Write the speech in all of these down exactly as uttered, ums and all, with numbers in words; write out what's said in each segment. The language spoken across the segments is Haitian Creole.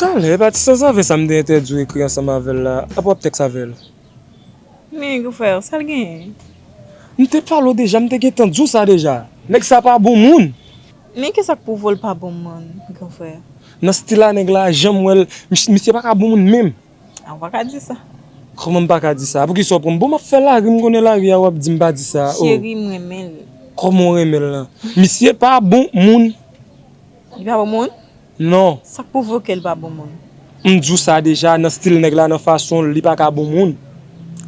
Talè, e pa ti sanzave sa m te entèdi w ekri ansanm avè l la, apa w ap tèks avè l? Men, gran frè, sa l genyen? M te pale w deja, m te gentan di w sa deja. Nèg sa pa bon moun. Men kisa k pwouve w l pa bon moun, gran frè? Nan stil a nèg la, jan m wè l, mis-, misye pa ka bon moun menm. A, ou pa ka di sa. Kòman m pa ka di sa? Poukisa w pran m? Bon, m ap fè lari, m konnen lari a, w ap di m pa di sa. Oh. Cheri, m renmen l. Kòman w renmen l lan? Misye pa bon moun. Li pa bon moun? Non. Sa k pwouve ke l pa bon moun? M di w sa deja, nan stil nèg la, nan fason l, li pa ka bon moun.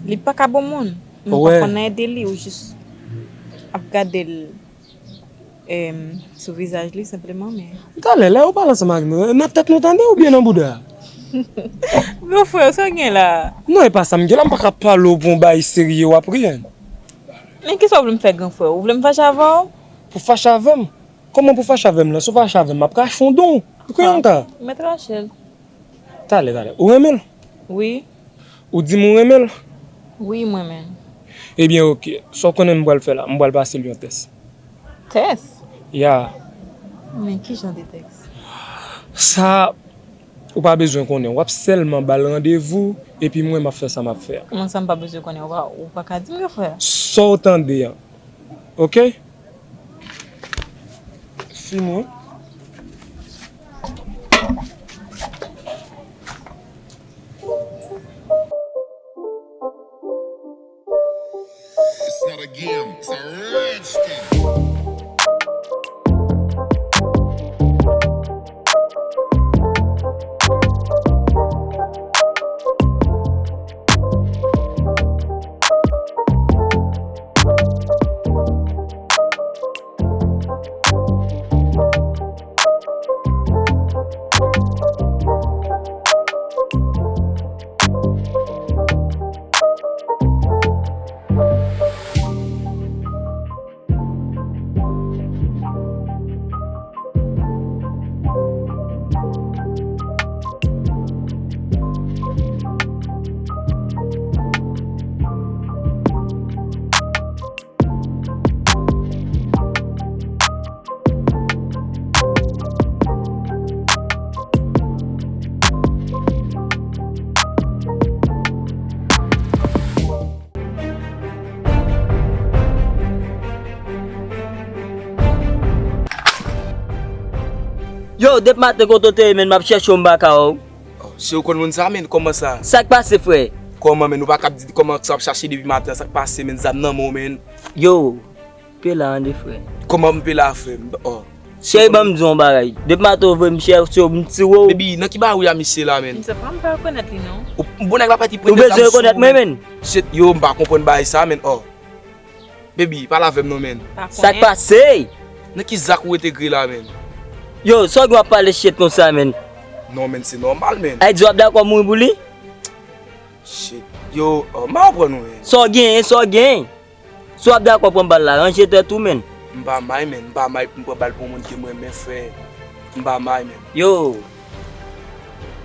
Li pa ka bon moun? M pa konn anyen de li, ou jis ap gade l, em, sou vizaj li senpleman, men. Talè, lè yo pale ansanm ak nou, nan tèt nou tande oubyen nan bouda? Gran frè, sa w gen la? Non, e pa sa m gen la, m pa ka pale w pou yon bagay serye w ap ri. Men kisa w vle m fè, gran frè? Ou vle m fache avè w? Pou fache avè m? Kòman pou fache avè m lan? Si w fache avè m, m ap rache yon don w. Ou kwè m ka? Mèt rache l. Talè, talè. Ou renmen l? Wi. Ou di m ou renmen l? Wi, m renmen l. Ebyen, oke. Sa w konnen m pral fè la? M pral pase l yon tès. Tès? Ya. Men ki jan de tès? Sa, ou pa bezwen konnen. W ap sèlman ba l randevou, epi mwen, m ap fè sa m ap fè a. Kòman sa m pa bezwen konnen? Ou pa, ou pa ka di m, gran frè? Sa w tande an. Oke? Fini. It's not a game, it's a rich thing. Yo, depi maten kote w te ye, menn, m ap chèche w, m pa ka wè w. Oh, se ou konn moun sa, menn, kòman sa? Sa k pase, frè? Kòman, menn, ou pa kab di kòman sa w ap chache depi maten, sa k pase, menn, zam nan men w, menn? Yo, pela an de frè. Kòman m pela, frè m? Oh. Cheri, ban m di w yon bagay. Depi maten ou voye m chèche w, m tire w. Baby, nan ki bagay ou ye a misye la, menn? M se pa, m pa rekonèt li, non. Ou, bon, nèg la pati pran de zam sou ou, menn. Ou bezwen rekonèt mwen, menn? Shit, yo, m pa konprann bagay sa, menn. Oh. Baby, pale avè m non, menn. Sa k pase? Nan ki zak ou entegre la, menn? Yo, sa w gen w ap pale shit konsa, menn? Non, menn, se nòmal, menn. Ay di w ap dakò mouri pou li? Shit. Yo, oh, m pa konprann ou, menn. Sa w genyen, sa w genyen. Si w ap dakò pran bal la, ranje tèt ou, menn. M pa may, menn. M pa may pou m pran bal pou yon moun ke m renmen, frè. M pa may, menn. Yo,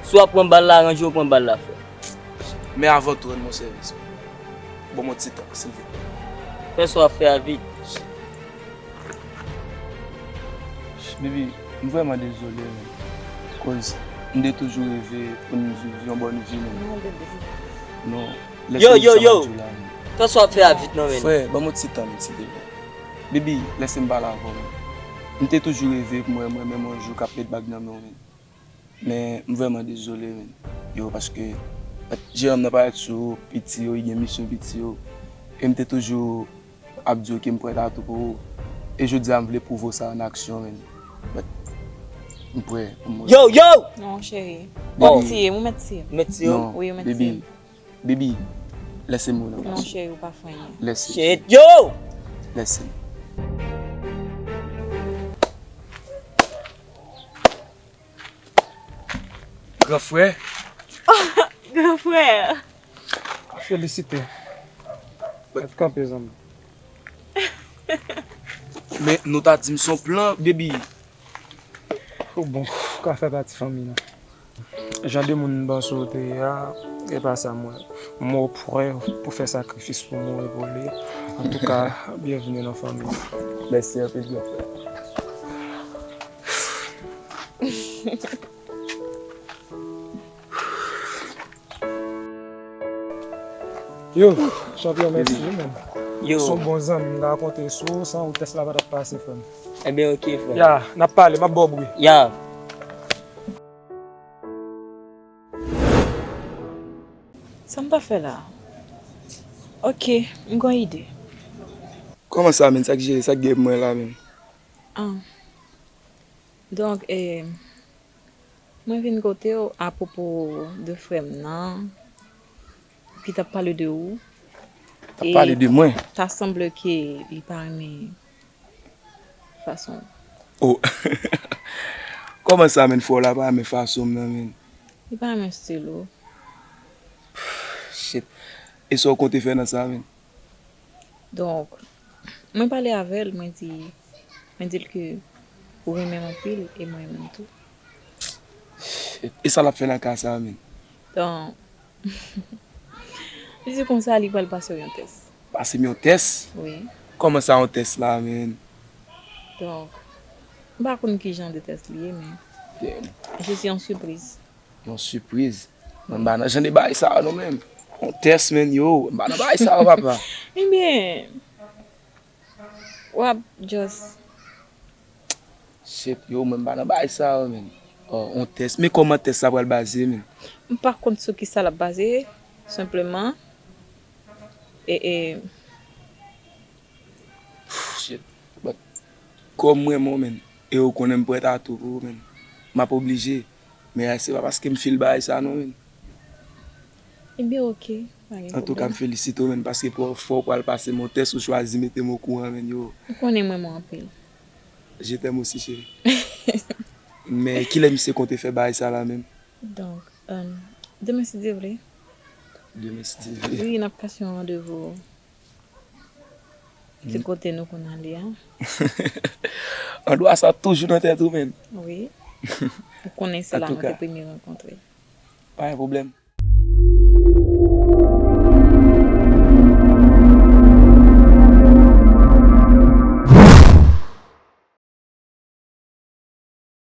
si w ap pran bal la, ranje w pran bal la, frè. Men avan tou, rann mwen sèvis. Ban mwen ti tan, silvouplè. Fè sa w ap fè a vit. Baby, m vrèman dezole, menn. Koz m te toujou reve pou n viv yon bòn vi, menn. Non, baby. Non, lè se sa m ap di w la, menn. Yo, yo, yo! Fè sa w ap fè a vit non, menn. Frè, ban m yon ti tan, menn, silvouplè. Baby, lèse m pale avè w, menn. M te toujou reve pou mwen, mwen menm yon jou k ap met bag nan men w, menn. Men m vrèman dezole, menn. Yo, paske, but, jeranm nan parèt sou piti yo, li gen misyon piti yo. E m te toujou ap di yo ke m prèt a tou pou ou. E jodi a, m vle pwouve w sa an aksyon, menn. But, m prè pou m... Yo, yo! Non, cheri. Baby. Ou mèt tiye m, ou mèt tiye m. Mèt tiye w? Non, wi, ou mèt tiye m. Baby. Baby, lèse m wè nan... Non, cheri, ou pa fè anyen. Lèse. Shit, yo! Lèse m. Gran frè. Gran frè. Felisite. Mèt kanpe, zanmi. Men nou ta di m se yon plan, baby. Ou bon, ou ka fè pati fanmi nan. Jan de moun m panse w te ye a, e pa sa m wè. M wè w prè pou fè sakrifis pou mouri pou li. Antouka, byenvini nan fanmi. Mèsi anpil, gran frè. Yo, chanpyon, mèsi, man. Yo. Se yon bon zanmi m ta konte sou ou, san ou tès la pa t ap pase, frè m. Ebyen, ok, frè. Ya, n ap pale, m ap ba w bri. Ya. Sa m ta fè la? Ok, m gon ide. Kòman sa, menn? Sa k jere, sa k gen pou mwen la, menn? Ah. Donk, eh, mwen vin kote w apwopo de frè m nan, ki t ap pale de ou. T ap pale de mwen? Ta sanble ke li pa renmen fason. Oh. Kòman sa, menn, frè w la pa renmen fason m nan, menn? Li pa renmen stil ou. Shit. E sa w konte fè nan sa, menn? Donk, mwen pale avè l, mwen di, mwen di l ke ou renmen m anpil e mwen renmen l tou. E sa l ap fè nan ka sa a, menn? Donk, li di konsa li pral pase w yon tès. Pase m yon tès? Wi. Kòman sa yon tès la, menn? Donk, m pa konn ki jan de tès li ye, men Damn. Je suis en surprise. Yon sipriz. Mwen m pa nan jan de bagay sa yo non, menn. Yon tès, menn, yo. M pa nan bagay sa yo, papa. Ebyen, w ap just Shit, yo, mwen m pa nan bagay sa yo, menn. Oh, yon tès. Men kòman tès la pral baze, menn? M pa konn sou ki sa l ap baze, senpleman. E, e, Shit. But, kòm mwen, mwen, menn, e ou konnen m prèt a tou pou ou, menn. M ap oblije. Men se pa paske m fil bagay sa non, menn. Ebyen, ok. Pa gen Antouka, m pwoblèm. Felisite w, menn, paske pou fò w pral pase m yon tès, ou chwazi mete m okouran, menn, yo. Ou konnen mwen mwen anpil. Je t'aime aussi, cheri. Men kilè misye konte fè bagay sa la menm? Donk, um, demen si Dye vle. Demen si Dye vle. Wi, n ap kase yon randevou. Se kote nou konn ale a. Andwa sa toujou nan tèt ou, menn. Wi. Ou konnen se la nou Antouka. te premye rankontre. Pa gen pwoblèm.